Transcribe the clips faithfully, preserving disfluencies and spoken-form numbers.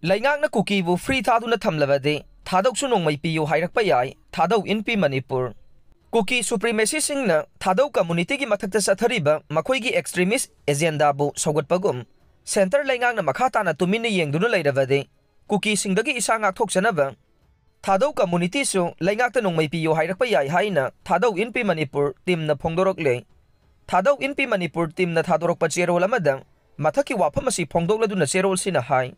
ꯂꯩꯉꯥꯛꯅ ꯀꯨꯀꯤꯕꯨ free ꯊꯥꯗꯨꯅ ꯊꯝꯂꯕꯗꯤ ꯊꯥꯗꯧꯁꯨ ꯅꯣꯡꯃꯩ ꯄꯤꯌꯨ ꯍꯥꯏꯔꯛꯄ ꯌꯥꯏ, ꯊꯥꯗꯧ ꯏꯟꯄꯤ ꯃꯅꯤꯄꯨꯔ꯫ ꯀꯨꯀꯤ supremacyꯁꯤꯡꯅ ꯊꯥꯗꯧ communityꯒꯤ ꯃꯊꯛꯇ ꯆꯠꯊꯔꯤꯕ ꯃꯈꯣꯏꯒꯤ extremist agendaꯕꯨ ꯁꯧꯒꯠꯄꯒꯨꯝ, centre ꯂꯩꯉꯥꯛꯅ ꯃꯈꯥ ꯇꯥꯅ ꯇꯨꯃꯤꯟꯅ ꯌꯦꯡꯗꯨꯅ ꯂꯩꯔꯕꯗꯤ ꯀꯨꯀꯤꯁꯤꯡꯗꯒꯤ ꯏꯁꯥ ꯉꯥꯛꯊꯣꯛꯆꯅꯕ ꯊꯥꯗꯧ communityꯁꯨ ꯂꯩꯉꯥꯛꯇ ꯅꯣꯡꯃꯩ ꯄꯤꯌꯨ ꯍꯥꯏꯔꯛꯄ ꯌꯥꯏ ꯍꯥꯏꯅ ꯊꯥꯗꯧ ꯏꯟꯄꯤ ꯃꯅꯤꯄꯨꯔ teamꯅ ꯐꯣꯡꯗꯣꯔꯛꯂꯦ꯫ ꯊꯥꯗꯧ ꯏꯟꯄꯤ ꯃꯅꯤꯄꯨꯔ teamꯅ ꯊꯥꯗꯣꯔꯛꯄ ꯆꯦꯔꯣꯜ ꯑꯃꯗ ꯃꯊꯛꯀꯤ ꯋꯥꯐꯝ ꯑꯁꯤ ꯐꯣꯡꯗꯣꯛꯂꯗꯨꯅ ꯆꯦꯔꯣꯜꯁꯤꯅ ꯍꯥꯏ,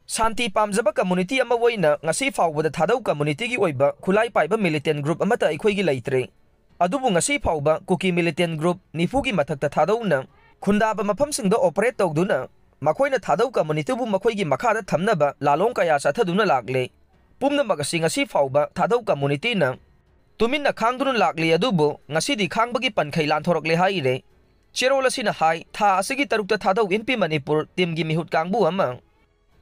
ꯁꯥꯟꯇꯤ ꯄꯥꯝꯖꯕ community ꯑꯃ ꯑꯣꯏꯅ ꯉꯁꯤ ꯐꯥꯎꯕꯗ ꯊꯥꯗꯧ communityꯒꯤ ꯑꯣꯏꯕ ꯈꯨꯠꯂꯥꯏ ꯄꯥꯏꯕ militant group ꯑꯃꯠꯇ ꯑꯩꯈꯣꯏꯒꯤ ꯂꯩꯇ꯭ꯔꯦ꯫ ꯑꯗꯨꯕꯨ ꯉꯁꯤ ꯐꯥꯎꯕ ꯀꯨꯀꯤ militant group ꯅꯤꯐꯨꯒꯤ ꯃꯊꯛꯇ ꯊꯥꯗꯧꯅ ꯈꯨꯟꯗꯥꯕ ꯃꯐꯝꯁꯤꯡꯗ operate ꯇꯧꯗꯨꯅ ꯃꯈꯣꯏꯅ ꯊꯥꯗꯧ communityꯕꯨ ꯃꯈꯣꯏꯒꯤ ꯃꯈꯥꯗ ꯊꯝꯅꯕ ꯂꯥꯂꯣꯡ ꯀꯌꯥ ꯆꯠꯊꯗꯨꯅ ꯂꯥꯛꯂꯦ꯫ ꯄꯨꯝꯅꯃꯛ ꯑꯁꯤ ꯉꯁꯤ ꯐꯥꯎꯕ ꯊꯥꯗꯧ communityꯅ ꯇꯨꯃꯤꯟꯅ ꯈꯥꯡꯗꯨꯅ ꯂꯥꯛꯂꯤ, ꯑꯗꯨꯕꯨ ꯉꯁꯤꯗꯤ ꯈꯥꯡꯕꯒꯤ ꯄꯟꯈꯩ ꯂꯥꯟꯊꯣꯔꯛꯂꯦ ꯍꯥꯏꯔꯦ꯫ ꯆꯦꯔꯣꯜ ꯑꯁꯤꯅ ꯍꯥꯏ, ꯊꯥ ꯑꯁꯤꯒꯤ ꯇꯔꯨꯛꯇ ꯊꯥꯗꯧ ꯏꯟꯄꯤ ꯃꯅꯤꯄꯨꯔ teamꯒꯤ ꯃꯤꯍꯨꯠ ꯀꯥꯡꯕꯨ ꯑꯃ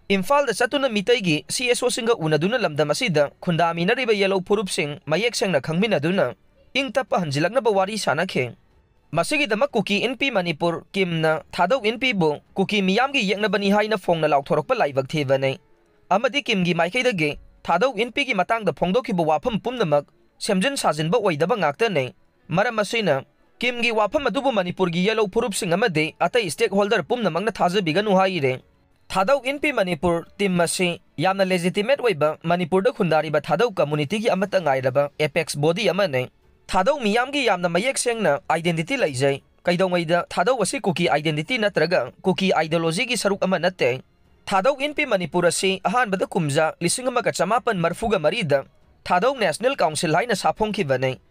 ꯏꯝꯐꯥꯜꯗ ꯆꯠꯇꯨꯅ ꯃꯤꯇꯩꯒꯤ CSOꯁꯤꯡꯒ ꯎꯅꯗꯨꯅ ꯂꯝꯗꯝ ꯑꯁꯤꯗ ꯈꯨꯟꯗꯥꯃꯤꯟꯅꯔꯤꯕ ꯌꯦꯜꯍꯧ ꯐꯨꯔꯨꯞꯁꯤꯡ ꯃꯌꯦꯛ ꯁꯦꯡꯅ ꯈꯪꯃꯤꯟꯅꯗꯨꯅ ꯏꯪ ꯇꯞꯄ ꯍꯟꯖꯤꯜꯂꯛꯅꯕ ꯋꯥꯔꯤ ꯁꯥꯅꯈꯤ꯫ ꯃꯁꯤꯒꯤꯗꯃꯛ ꯀꯨꯀꯤ ꯏꯟꯄꯤ ꯃꯅꯤꯄꯨꯔ ꯀꯤꯝꯅ ꯊꯥꯗꯧ ꯏꯟꯄꯤꯕꯨ ꯀꯨꯀꯤ ꯃꯤꯌꯥꯝꯒꯤ ꯌꯦꯛꯅꯕꯅꯤ ꯍꯥꯏꯅ ꯐꯣꯡꯅ ꯂꯥꯎꯊꯣꯔꯛꯄ ꯂꯥꯏꯕꯛ ꯊꯤꯕꯅꯤ꯫ ꯑꯃꯗꯤ ꯀꯤꯝꯒꯤ ꯃꯥꯏꯀꯩꯗꯒꯤ ꯊꯥꯗꯧ ꯏꯟꯄꯤꯒꯤ ꯃꯇꯥꯡꯗ ꯐꯣꯡꯗꯣꯛꯈꯤꯕ ꯋꯥꯐꯝ ꯄꯨꯝꯅꯃꯛ ꯁꯦꯝꯖꯤꯟ ꯁꯥꯖꯤꯟꯕ ꯑꯣꯏꯗꯕ ꯉꯥꯛꯇꯅꯤ꯫ ꯃꯔꯝ ꯑꯁꯤꯅ ꯀꯤꯝꯒꯤ ꯋꯥꯐꯝ ꯑꯗꯨꯕꯨ ꯃꯅꯤꯄꯨꯔꯒꯤ ꯌꯦꯜꯍꯧ ꯐꯨꯔꯨꯞꯁꯤꯡ ꯑꯃꯗꯤ ꯑꯇꯩ stakeholder ꯄꯨꯝꯅꯃꯛꯅ ꯊꯥꯖꯕꯤꯒꯅꯨ ꯍꯥꯏꯔꯦ꯫ ꯊꯥꯗꯧ ꯏꯟꯄꯤ ꯃꯅꯤꯄꯨꯔ team ꯑꯁꯤ ꯌꯥꯝꯅ legitimate ꯑꯣꯏꯕ ꯃꯅꯤꯄꯨꯔꯗ ꯈꯨꯟꯗꯥꯔꯤꯕ ꯊꯥꯗꯧ communityꯒꯤ ꯑꯃꯠꯇ ꯉꯥꯏꯔꯕ apex body ꯑꯃꯅꯤ꯫ ꯊꯥꯗꯧ ꯃꯤꯌꯥꯝꯒꯤ ꯌꯥꯝꯅ ꯃꯌꯦꯛ ꯁꯦꯡꯅ identity ꯂꯩꯖꯩ꯫ ꯀꯩꯗꯧꯉꯩꯗ ꯊꯥꯗꯧ ꯑꯁꯤ ꯀꯨꯀꯤ identity ꯅꯠꯇ꯭ꯔꯒ ꯀꯨꯀꯤ ideologyꯒꯤ ꯁꯔꯨꯛ ꯑꯃ ꯅꯠꯇꯦ꯫ ꯊꯥꯗꯧ ꯏꯟꯄꯤ ꯃꯅꯤꯄꯨꯔ ꯑꯁꯤ ꯑꯍꯥꯟꯕꯗ ꯀꯨꯝꯖꯥ ꯂꯤꯁꯤꯡ ꯑꯃꯒ ꯆꯃꯥꯄꯟ ꯃꯔꯐꯨꯒ ꯃꯔꯤꯗ ꯊꯥꯗꯧ National Council ꯍꯥꯏꯅ ꯁꯥꯐꯣꯡꯈꯤꯕꯅꯤ꯫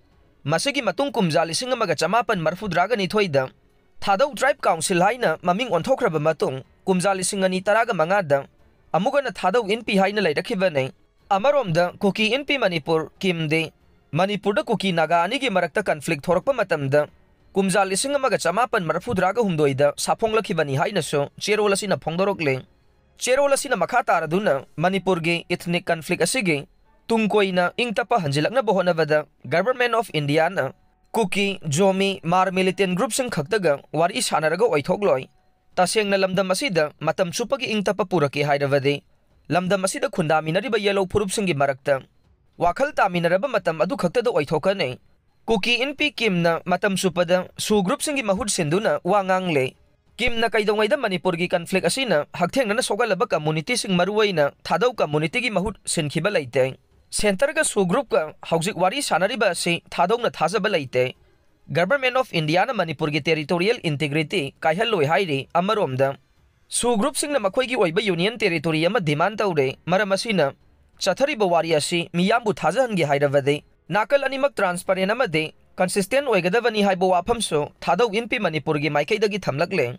ꯃꯁꯤꯒꯤ ꯃꯇꯨꯡ ꯀꯨꯝꯖꯥ ꯂꯤꯁꯤꯡ ꯑꯃꯒ ꯆꯃꯥꯄꯟ ꯃꯔꯐꯨꯇꯔꯥꯒ ꯅꯤꯊꯣꯏꯗ ꯊꯥꯗꯧ Tribe Council ꯍꯥꯏꯅ ꯃꯃꯤꯡ ꯑꯣꯟꯊꯣꯛꯈ꯭ꯔꯕ ꯃꯇꯨꯡ, ꯀꯨꯝꯖꯥ ꯂꯤꯁꯤꯡ ꯑꯅꯤ ꯇꯔꯥꯒ ꯃꯉꯥꯗ ꯑꯃꯨꯛ ꯍꯟꯅ ꯊꯥꯗꯧ ꯏꯟꯄꯤ ꯍꯥꯏꯅ ꯂꯩꯔꯛꯈꯤꯕꯅꯤ꯫ ꯑꯃꯔꯣꯝꯗ ꯀꯨꯀꯤ ꯏꯟꯄꯤ ꯃꯅꯤꯄꯨꯔ ꯀꯤꯝꯗꯤ ꯃꯅꯤꯄꯨꯔꯗ ꯀꯨꯀꯤ ꯅꯥꯒꯥ ꯑꯅꯤꯒꯤ ꯃꯔꯛꯇ conflict ꯊꯣꯔꯛꯄ ꯃꯇꯝꯗ ꯀꯨꯝꯖꯥ ꯂꯤꯁꯤꯡ ꯑꯃꯒ ꯆꯃꯥꯄꯟ ꯃꯔꯐꯨꯇꯔꯥꯒ ꯍꯨꯝꯗꯣꯏꯗ ꯁꯥꯐꯣꯡꯂꯛꯈꯤꯕꯅꯤ ꯍꯥꯏꯅꯁꯨ ꯆꯦꯔꯣꯜ ꯑꯁꯤꯅ ꯐꯣꯡꯗꯣꯔꯛꯂꯤ꯫ ꯆꯦꯔꯣꯜ ꯑꯁꯤꯅ ꯃꯈꯥ ꯇꯥꯔꯗꯨꯅ ꯃꯅꯤꯄꯨꯔꯒꯤ ethnic conflict ꯑꯁꯤꯒꯤ ꯇꯨꯡ ꯀꯣꯏꯅ ꯏꯪ ꯇꯞꯄ ꯍꯟꯖꯤꯜꯂꯛꯅꯕ ꯍꯣꯠꯅꯕꯗ Government of Indiaꯅ Kuki, Zomi, R militant groupꯁꯤꯡ ꯈꯛꯇꯒ ꯋꯥꯔꯤ ꯁꯥꯟꯅꯔꯒ ꯑꯣꯏꯊꯣꯛꯂꯣꯏ꯫ ꯇꯁꯦꯡꯅ ꯂꯝꯗꯝ ꯑꯁꯤꯗ ꯃꯇꯝ ꯆꯨꯞꯄꯒꯤ ꯏꯪ ꯇꯞꯄ ꯄꯨꯔꯛꯀꯦ ꯍꯥꯏꯔꯕꯗꯤ ꯂꯝꯗꯝ ꯑꯁꯤꯗ ꯈꯨꯟꯗꯥꯃꯤꯟꯅꯔꯤꯕ ꯌꯦꯜꯍꯧ ꯐꯨꯔꯨꯞꯁꯤꯡꯒꯤ ꯃꯔꯛꯇ ꯋꯥꯈꯜ ꯇꯥꯃꯤꯟꯅꯔꯕ ꯃꯇꯝ ꯑꯗꯨ ꯈꯛꯇꯗ ꯑꯣꯏꯊꯣꯛꯀꯅꯤ꯫ ꯀꯨꯀꯤ ꯏꯟꯄꯤ ꯀꯤꯝꯅ ꯃꯇꯝ ꯆꯨꯞꯄꯗ ꯁꯨ ꯒ꯭ꯔꯨꯞꯁꯤꯡꯒꯤ ꯃꯍꯨꯠ ꯁꯤꯟꯗꯨꯅ ꯋꯥ ꯉꯥꯡꯂꯦ꯫ ꯀꯤꯝꯅ ꯀꯩꯗꯧꯉꯩꯗ ꯃꯅꯤꯄꯨꯔꯒꯤ ꯀꯟꯐ꯭ꯂꯤꯛ ꯑꯁꯤꯅ ꯍꯛꯊꯦꯡꯅꯅ ꯁꯣꯛꯍꯜꯂꯕ ꯀꯝꯃꯨꯅꯤꯇꯤꯁꯤꯡ, ꯃꯔꯨꯑꯣꯏꯅ ꯊꯥꯗꯧ ꯀꯝꯃꯨꯅꯤꯇꯤꯒꯤ ꯃꯍꯨꯠ ꯁꯤꯟꯈꯤꯕ ꯂꯩꯇꯦ꯫ ꯁꯦꯟꯇꯔꯒ ꯁꯨ ꯒ꯭ꯔꯨꯞꯀ ꯍꯧꯖꯤꯛ ꯋꯥꯔꯤ ꯁꯥꯟꯅꯔꯤꯕ ꯑꯁꯤ ꯊꯥꯗꯧꯅ ꯊꯥꯖꯕ ꯂꯩꯇꯦ꯫ Government of Indiaꯅ ꯃꯅꯤꯄꯨꯔꯒꯤ territorial integrity ꯀꯥꯏꯍꯜꯂꯣꯏ ꯍꯥꯏꯔꯤ꯫ ꯑꯃꯔꯣꯝꯗ, ꯁꯨ ꯒ꯭ꯔꯨꯞꯁꯤꯡꯅ ꯃꯈꯣꯏꯒꯤ ꯑꯣꯏꯕ union territory ꯑꯃ demand ꯇꯧꯔꯦ꯫ ꯃꯔꯝ ꯑꯁꯤꯅ, ꯆꯠꯊꯔꯤꯕ ꯋꯥꯔꯤ ꯑꯁꯤ ꯃꯤꯌꯥꯝꯕꯨ ꯊꯥꯖꯍꯟꯒꯦ ꯍꯥꯏꯔꯕꯗꯤ ꯅꯥꯀꯜ ꯑꯅꯤꯃꯛ transparent ꯑꯃꯗꯤ consistent ꯑꯣꯏꯒꯗꯕꯅꯤ ꯍꯥꯏꯕ ꯋꯥꯐꯝꯁꯨ ꯊꯥꯗꯧ ꯏꯟꯄꯤ ꯃꯅꯤꯄꯨꯔꯒꯤ ꯃꯥꯏꯀꯩꯗꯒꯤ ꯊꯝꯂꯛꯂꯦ꯫